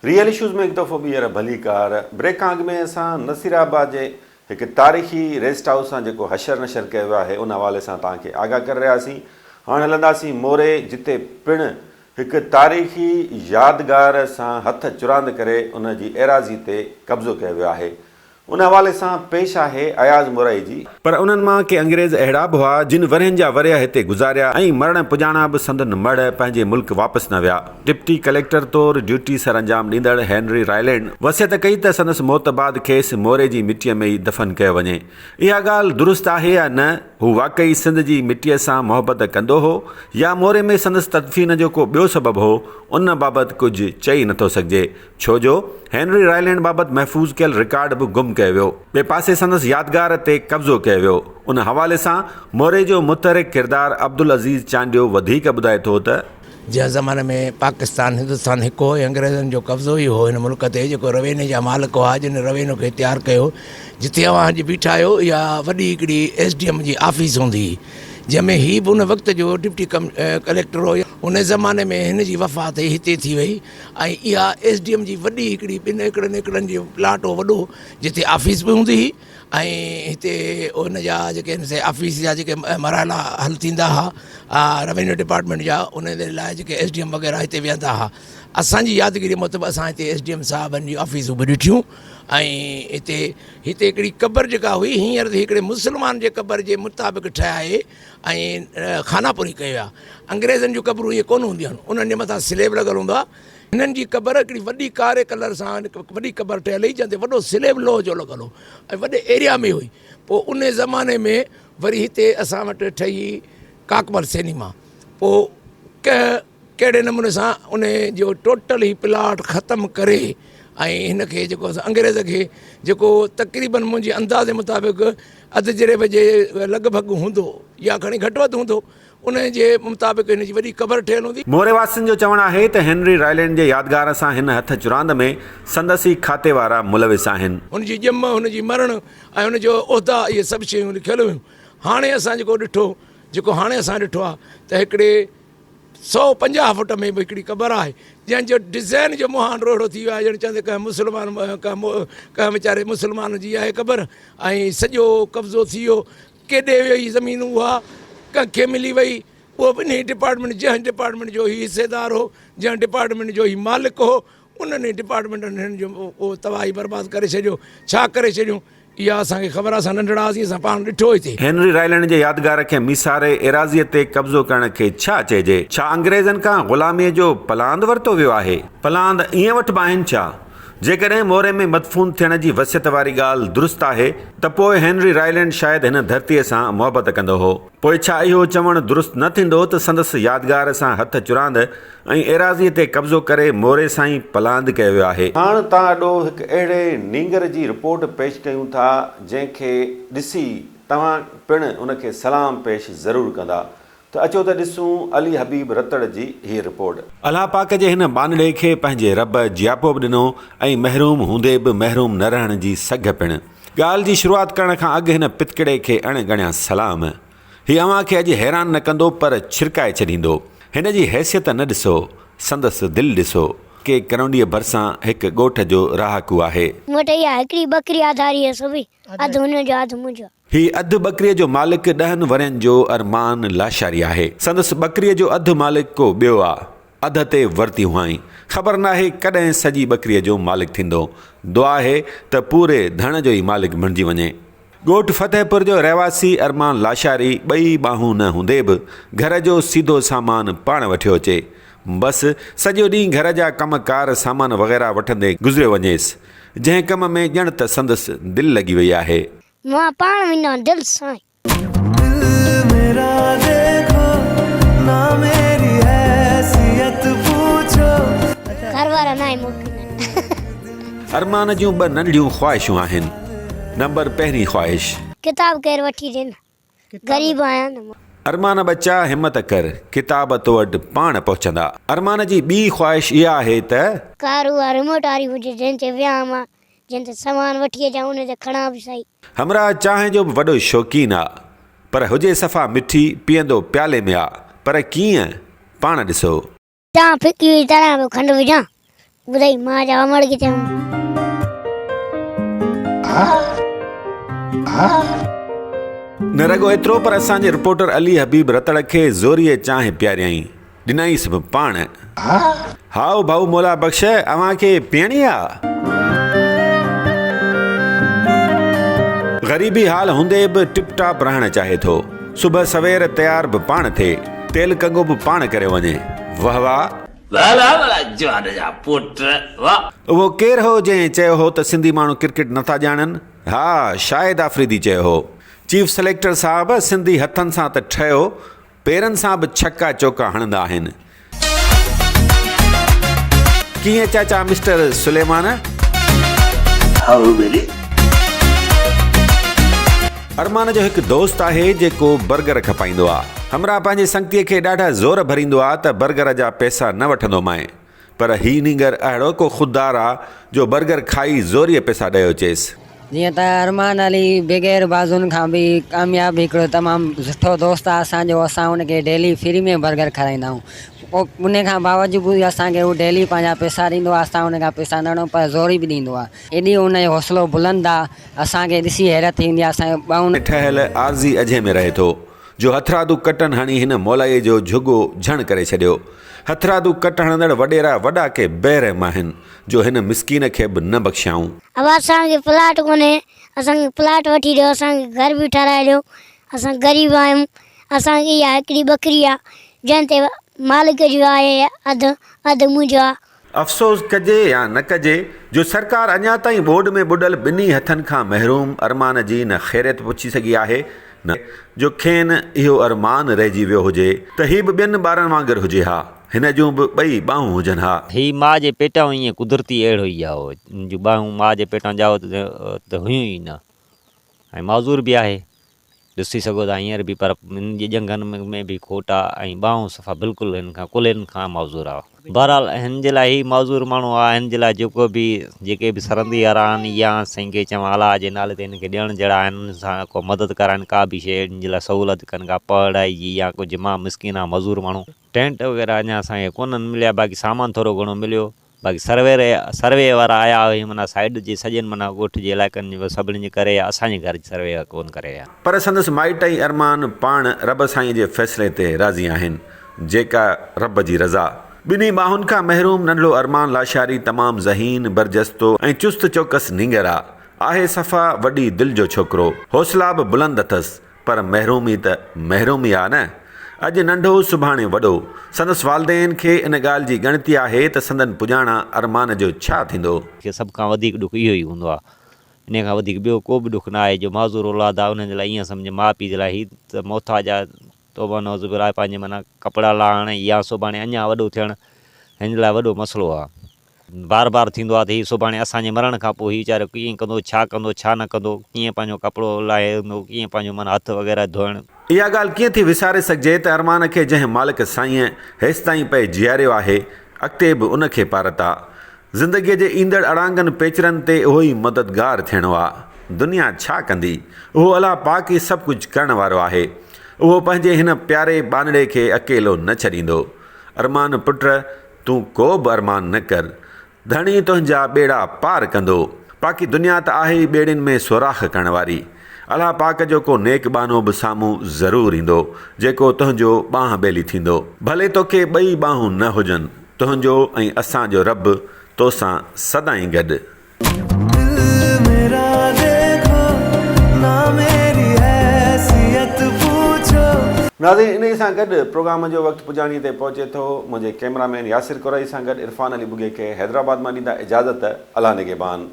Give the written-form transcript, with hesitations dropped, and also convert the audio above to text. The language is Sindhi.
ريئل اشوز ۾ هڪ دفعو ٻيهر ڀليڪار. بريڪ کان اڳ ۾ اسان نصير آباد جي هڪ تاريخي ريسٽ هائوس سان جيڪو حشر نشر ڪيو ويو آهي ان حوالي سان توهان کي آگاهه ڪري رهياسين. هاڻ هلنداسين موري جتي پڻ هڪ تاريخي يادگار سان هٿ چراند ڪري ان جي ايراضي تي قبضو ڪيو ويو آهي. ان حوالي سان پيش آهي اياز مورائي جي. پر انهن مان ڪي انگريز اهڙا به هئا، جن ورهين جا ورهيه هتي گذاريا ۽ مرڻ پڄاڻا به سندن مڙهه پنهنجي ملڪ واپس نه ويا. ڊپٽي ڪليڪٽر طور ڊيوٽي سرانجام ڏيندڙ هينري رائلينڊ وصيت ڪئي ته سندس موت بعد کيس موري جي مٽيء ۾ ئي دفن ڪيو وڃي. اها ڳالهه درست آهي يا نه، هو واقعي سنڌ جي مٽيء سان محبت ڪندو هو يا موري ۾ سندس تدفين جو ڪو ٻيو سبب هو، ان بابت ڪجهه چئي نٿو سگهجي. ڇو جو هينري رائلينڊ بابت محفوظ ڪيل رڪارڊ به گم ڪيو ويو. ٻئي پاسي سندس يادگار تي قبضو ڪيو ويو. ان حوالي سان موري جو متحرڪ ڪردار عبدالعزيز چانڊيو وڌيڪ ٻڌائي ٿو ته. جنهن زماني ۾ پاڪستان هندستان هڪ هو ۽ انگريزن جو قبضو ئي هو هن ملڪ تي جيڪو رويني جا مالڪ هئا جن روينو کي تيار ڪيو جتي اوهان اڄ بيٺا آهيو اها وڏي هڪڙي ايس ڊي ايم جي آفيس هوندي هئي جنهن ۾ هي به ان وقت جو ڊپٽي ڪليڪٽر هو ان زماني ۾ هن جي وفات هتي ٿي وئي ۽ اها ايس ڊي ايم جي وڏي هڪڙي ٻن ايڪڙن ايڪڙن جو پلاٽ هو وڏو جتي آفيس به هوندي هئي ۽ هتي ان جا جيڪي آهن سي آفيس جا جيڪي مرحلا حل ٿيندا هئا روينيو ڊپارٽمينٽ جا ان جي لاء جيڪي ايس ڊي ايم وغيره هتي ويهندا هئا اسانجي يادگيري مطلب اسان هتي ايس ڊي ايم صاحبن جي آفيسون به ڏٺيون ۽ هتي هتي هڪڙي قبر جيڪا هئي هينئر هڪڙي مسلمان جي قبر جي مطابق ٺهائي ۽ خانه پوري ڪئي ويا. انگريزن جون قبرون ائين ڪونه هونديون آهن. انهن جي مٿان سليب لڳل هوندو آهي. هنن جي قبر هڪڙي وڏي ڪاري ڪلر سان وڏي قبر ٺهيل هئي جنهن تي وڏو سليب لوهه جو لڳل هو ۽ وڏي ايريا ۾ هئي. پوء ان زماني ۾ وري هتي اسان وٽ ٺهي ڪاڪمل سئنيما. پوء ڪنهن ڪهڙي نموني سان ان جو ٽوٽل هي پلاٽ ختم ڪري ۽ هن کي جيڪو انگريز کي جيڪو تقريبن منهنجي اندازي مطابق اڌ جريب جي لڳ ڀڳ هوندو يا کڻي گهٽ وڌ هوندو، ان جي مطابق هن جي وڏي قبر ٺهيل هوندي. موري واسين جو چوڻ آهي ته هينري رائلينڊ جي يادگار سان هن هٿ چراند ۾ سندس ئي کاتي وارا ملوث آهن. هن جي ڄم، هن جي مرڻ ۽ هن جو عهدا اهي سڀ شيون لکيل هيون. هاڻي اسان جيڪو ڏٺو، جيڪو هاڻي اسان ڏٺو آهي ته هڪڙي 150 فوٽ ۾ به هڪڙي قبر آهي جنهن جو ڊزائن جو مهانڊو اهڙو ٿي ويو آهي ڄڻ چوندي ڪنهن مسلمان ڪنهن ويچاري مسلمان جي آهي قبر ۽ سڄو قبضو ٿي ويو ڪيڏي وئي زمين اها ڪنهن کي ملي وئي اهو به انهي ڊپارٽمينٽ جنهن ڊپارٽمينٽ جو هي حصيدار هو جنهن ڊپارٽمينٽ جو هي مالڪ هو انهن ئي ڊپارٽمينٽن هن جو اهو تباهي برباد ڪري ڇڏيو ڇا ڪري ڇڏيون اها اسان کي خبر آهي اسان ننڍڙا هئاسين اسان پاڻ ڏٺو هتي. هينري رائلينڊ جي يادگار کي ميساري ايراضيء تي قبضو ڪرڻ کي ڇا چئجي؟ ڇا انگريزن کان غلاميء جو پلاند ورتو ويو آهي؟ پلاند ائين وٺبا آهن ڇا؟ جيڪڏهن موري ۾ مدفون ٿيڻ جي وصيت واري ڳالهه درست آهي ته پوء هينري رائلينڊ شايد هن ڌرتيء سان محبت ڪندو هو. پوء ڇا اهو چوڻ درست نه ٿيندو ته سندس يادگار سان هٿ چراند ۽ ايراضيء تي قبضو ڪري موري سان ئي پلاند ڪيو ويو آهي. هاڻ تان اڏو هڪ اهڙي نينگر جي رپورٽ پيش ڪيون ٿا جنهن کي ڏسي توهان پڻ ان کي سلام پيش ضرور ڪندا ته اچو ته ڏسون علي حبيب رتڙ جي هيء رپورٽ. الله پاڪ جي هن ٻانهڙي کي پنهنجي رب جياپو به ڏنو ۽ محروم هوندي به محروم نه رهڻ جي سگهه پڻ. ڳالهه جي شروعات ڪرڻ کان اڳ هن پتڪڙي کي اڻ ڳڻيا سلام. هي اوهان کي اڄ حيران نه ڪندو پر ڇرڪائي ڇڏيندو. هن جي حيثيت نه ڏسو، سندس دل ڏسو. ڪي ڪرونڊيء ڀرسان هڪ ڳوٺ جو رهاڪو آهي. مون وٽ اها هڪڙي ٻڪري آڌاري آهي سو به اڌ هن جو اڌ منهنجو. هي اڌ ٻڪريء جو مالڪ ڏهن ورهين جو ارمان لاشاري آهي. سندس ٻڪريء جو اڌ مالڪ ڪو ٻيو آ. اڌ تي ورتي هئائين. خبر ناهي ڪڏهن سڄي ٻڪريء جو مالڪ ٿيندو. دعا آهي ته پوري ڌڻ جو ئي مالڪ بڻجي وڃي. ڳوٺ فتح پور جو رهواسي ارمان لاشاري ٻئي ٻانهون نه هوندي به گهر جو سيڌو سامان پاڻ وٺيو اچي. بس سڄو ڏينهن گهر جا ڪم ڪار سامان وغيره وٺندي گذريو وڃيس. جنهن ڪم ۾ ڄڻ ته سندس دل لڳي وئي آهي. مان پاڻ ويندو آهيان دل سان. گهر وارا ناهي موڪليندا. ارمان جون ٻه ننڍڙيون خواهشون آهن. نمبر پهرين خواهش. ڪتاب ڪير وٺي ڏي نه غريب آهيان نه مان. ارمان ٻچا همت ڪر ڪتاب تو وٽ پاڻ پهچندا. ارمان جي ٻي خواهش اها آهي ته. ڪار اها ريموٽ واري هجي جنهن تي ويهان مان جنهن تي سامان وٺي اچان ان تي کڻان به سهي. همراهه چانهه جو به وڏو شوقين آ پر هجي صفا مٺي پيئندو پيالي ۾ آ پر ڪيئن پاڻ ڏسو. چانهه ڦڪي هئي تڏهن به کنڊ وجهان. ٻڌائي مان جا امڙ کي چيم. نه رڳو ايترو پر اسان جي رپورٽر علي حبيب رتڙ کي زوريء چانهه پياريائين. ڏنائينس به پاڻ. هائو ڀائو مولا بخش اوهان کي پيئڻي آ؟ غريبي حال هوندي به ٽپ ٽاپ رهڻ چاهي ٿو. صبح سوير تيار به پاڻ ٿئي. تيل ڪنگو به پاڻ ڪريو وڃي. وه واه! واه واه واه جوان جا پٽ واه. اهو ڪير هو جنهن چيو هو ته سنڌي ماڻهو ڪرڪيٽ نٿا ڄاڻن؟ ها شاهد آفريدي چيو هو. چيف سليڪٽر صاحب سنڌي هٿن سان ته ٺهيو پيرن سان به ڇڪا چوڪا هڻندا آهن. ڪيئن چاچا مسٽر سليمان؟ هائو ٻيلي. ارمان جو هڪ دوست آهي جيڪو برگر کپائيندو آ. همراهه پنهنجي سنگتيء کي ڏاڍا زور ڀريندو آ ته برگر جا پئسا نه وٺندومانء. پر هي نينگر اهڙو ڪو خوددار آ جو برگر کائي زوريء پئسا ڏيو اچيس. جيئن ته ارمان علي بغير بازن کان به ڪامياب هڪڙو تمام سٺو دوست آ اسان جو اسان ان کي ڊيلي فري ۾ برگر کارائيندا آهيون پوء ان کان باوجود به اسان کي هو ڊيلي پنهنجا پئسا ڏيندو آ اسان ان کان پئسا نه وٺون پر زوري به ڏيندو آ ايڏي ان جو حوصلو بلند آ اسان کي ڏسي حيرت ٿيندي آ اسان جو ٻانهن ٺهيل عارضي اجهي ۾ رهي ٿو. جو هٿرادو ڪٽن هڻي هن مولائيء جو جهڳو جهڻ ڪري ڇڏيو. هٿرادو ڪٽ هڻندڙ وڏيرا وڏا ڪي بي رحم آهن، جو هن مسڪين کي به نه بخشيائون. ابا اسان کي پلاٽ ڪونهي، اسان کي پلاٽ وٺي ڏيو، اسان کي گهر به ٺهرائي ڏيو، اسان غريب آهيون، اسان کي اها هڪڙي ٻڪري آ، جنهن تي مالڪ جو آهي اڌ، اڌ منهنجو آ. افسوس ڪجي يا نه ڪجي جو سرڪار اڃا تائين ٻوڏ ۾ ٻڏل ٻنهي هٿن کان محروم ارمان جي نه خيريت پڇي سگهي آهي نه جو کين اهو ارمان رهجي ويو هجي ته هي به ٻين ٻارن وانگر هجي ها هن جون به ٻئي ٻانهون هجن ها. هي ماء جي پيٽان ائين قدرتي اهڙو ئي ڄائو. هن جون ٻانهون ماء جي پيٽان ڄائو ته هيون ئي نه ۽ معذور به آهي. ڏسي سگهو ٿا هينئر به پر هن جي ڄنگهن ۾ به کوٽ آ ۽ ٻانهون صفا بلڪل هن کان ڪلهن کان معذور آ. بهرحال هن جي لاء هي معذور ماڻهو آ هن جي لاء جيڪو به جيڪي به سرندي وارا آهن يا سائين کي چوان الله جي نالي تي هن کي ڏيڻ جهڙا آهن انهن سان ڪو مدد ڪرائن ڪا به شيء هن جي لاء سهولت ڪن ڪا پڙهائي جي يا ڪجهه مان مسڪين آ معذور ماڻهو. ٽينٽ وغيره اڃا اسان کي ڪونهن مليا باقي سامان ٿورو گهڻو مليو. باقي سروير سروي وارا آيا هئي معنيٰ سائيڊ جي سڄن معنيٰ ڳوٺ جي علائقن جي سڀني جي ڪري يا اسان جي گهر جي سروي ڪون ڪري ويا. پر سندس مائٽ ۽ ارمان پاڻ رب سائين جي فيصلي تي راضي آهن، جيڪا رب جي رضا. ٻنهي ٻانهن کان محروم ننڍڙو ارمان لاشاري تمام ذهين، برجستو ۽ چست چوڪس نينگر آ. آهي صفا وڏي دل جو ڇوڪرو. حوصلا به بلند اٿس. پر محرومي ته محرومي آ نه. اڄ ننڍو سڀاڻي وڏو. سندس والدين کي ان ڳالهه جي ڳڻتي آهي ته سندن پڄاڻان ارمان جو ڇا ٿيندو. کي سڀ کان وڌيڪ ڏک اهو ئي هوندو آ. انهيء کان وڌيڪ ٻيو ڪو به ڏک نه آهي جو معذور اولاد آ انهن جي لاء ائين سمجهه ماء پيء جي لاء هي ته محتاج آ توبه نعوذ بالله پنهنجي معنيٰ ڪپڙا لاهڻ يا سڀاڻي اڃا وڏو ٿيڻ هن جي لاء وڏو مسئلو آ. بار بار ٿيندو آهي ته هي سڀاڻي اسان جي مرڻ کان پوء هي ويچارو ڪيئن ڪندو، ڇا ڪندو، ڇا نه ڪندو، ڪيئن پنهنجو ڪپڙو لاهيندو، ڪيئن پنهنجو معنيٰ هٿ وغيره ڌوئڻ. اها ڳالهه ڪيئن ٿي وساري سگهجي ته ارمان کي جنهن مالڪ سائينء هيستائين پئي جياريو آهي، اڳتي به ان کي پارت آ. زندگيء جي ايندڙ اڙانگن پيچرن تي اهو ئي مددگار ٿيڻو آ. دنيا ڇا ڪندي؟ اهو الله پاڪ ئي سڀ ڪجهه ڪرڻ وارو آهي. اهو پنهنجي هن پياري ٻانهڙي کي اڪيلو نه ڇڏيندو. ارمان پٽ! تون ڪو به ارمان نه ڪر، ڌڻي تنهنجا ٻيڙا پار ڪندو. باقي دنيا ته آهي ئي ٻيڙين ۾ سوراخ ڪرڻ واري. الله پاڪ جو ڪو نيڪ ٻانهو به سامهون ضرور ايندو، جيڪو تنهنجو ٻانهن ٻيلي ٿيندو. ڀلي توکي ٻئي ٻانهون نه هجن، تنهنجو ۽ اسان جو رب توسان سدائين گڏ. ناظرين انهي سان گڏ پروگرام جو وقت پڄاڻي تي پهچي ٿو منهنجي ڪئميرا مين ياسر قرائي سان گڏ عرفان علي ٻگهي کي حيدرآباد مان ڏيندا اجازت الله نگهبان.